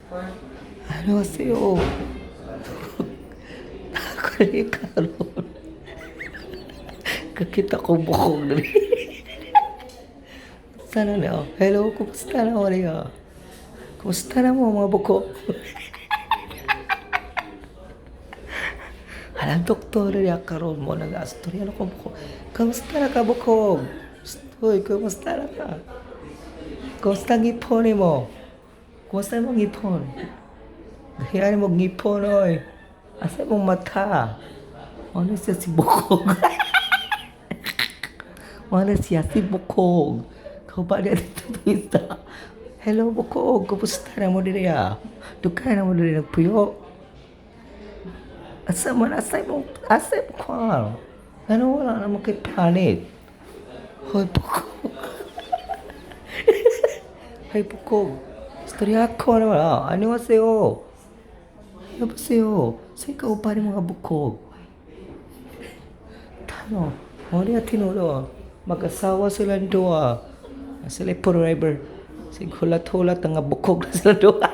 안녕하세요. Ako karon. Kakita ko bukog diri. Sana na. Hello, kumusta na mo niya? Kumusta na mo mga buko? Alam, doktor niya karon mo nag-astorya ko buko. Kumusta na ka, bukog? Hoy, kumusta na ka? Kumusta ang ngipon mo? Kumusta mo ngipon? Gahian mo ngipon, oy. Asa mong mata? Ano siya si bukog? Ano siya si bukog? Kau ba niya dito isa? Hello, bukog. Kumusta na mo diri ah? Dugay na mo diri nagpuyo. Asa man, asa mo kwa? Ano wala na mo kay panit? Hoy, bukog. Hoy, bukog. Istorya ko na wala. 안녕하세요. 여보세요. Sa ikaw pa rin mga bukog. Tano, mo niya tinulo. Mag-asawa sila duha. Sila forever. Sig hulat-hulat nga bukog na sila duha.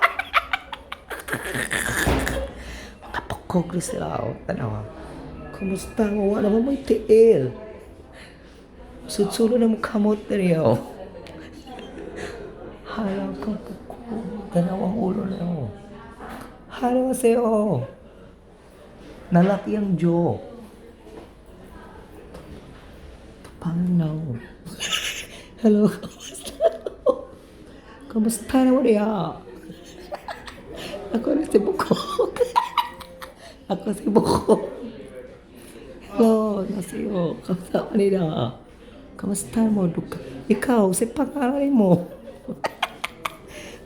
Mga bukog na sila. Oh. Tanawa. Kumusta mo? Wala mo may tiil. Sudsulo na mo kamot na niya. Oh. Hala kang bukog. Tanawang ulo na mo. 안녕하세요. Nalaki ang jaw. Paano? Hello, kamusta? Kamusta na mo niya? Ako na si Bukog. Ako si Bukog. Hello, nasiyo. Kamusta ka nila? Kamusta mo? Ikaw, si pangalan mo.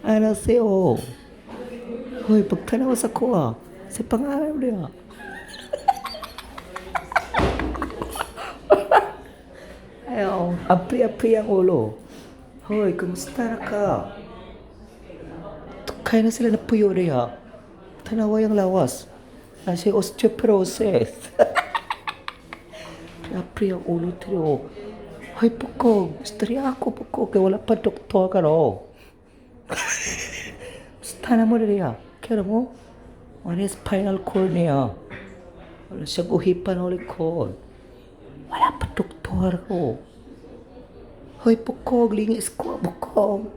Ano siyo? Hoy, pagtanaw sa kuha. Sa pangalan mo niya. Ayaw, apri-apri ang ulo. Hoy, kumusta na ka? Kaya na sila napuyo niya. Tanawa yung lawas. Nasa osteoporosis. Apri ang ulo tiyo. Hoy, pukog. Istorya ako, pukog. Kaya wala pa doktor ka no. Basta na mo niya. Kaya mo, ano yung spinal cord niya? Wala siya guhipan ulit cord. Wala pa doktor ko. Hoy, pukog. Lingis ko, bukog.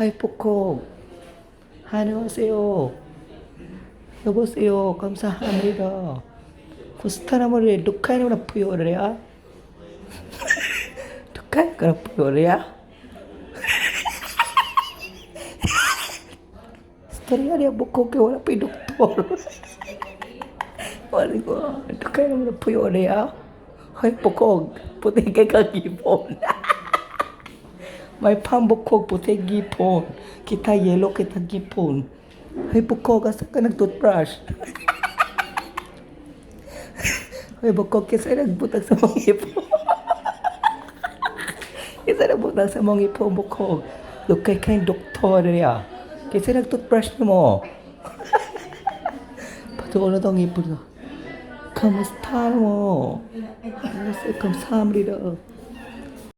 Hoy, pukog. 안녕하세요. 여보세요. 감사합니다. Kumusta na mo rin? Dukay na mo na puyo rin, ah? Dukay ka na puyo rin, ah? Istorya niya bukog kay wala pa yung doktor. Wala ko. Dukay na mo na puyo rin, ah? Hoy, bukog. Puti kay kagipon. May pambukog, puti gipon. Kita yellow, kita gipon. Hoy, bukog, asa ka nag-toothbrush? Hoy, bukog, kisa nagbutag sa mong ipon. Kisa nagbutag sa mong ipon, bukog. Lukay kay doktor niya. Kisa nag-toothbrush mo. Patuon na tong ipon. Kamusta mo? Ano sa kamsahamnida.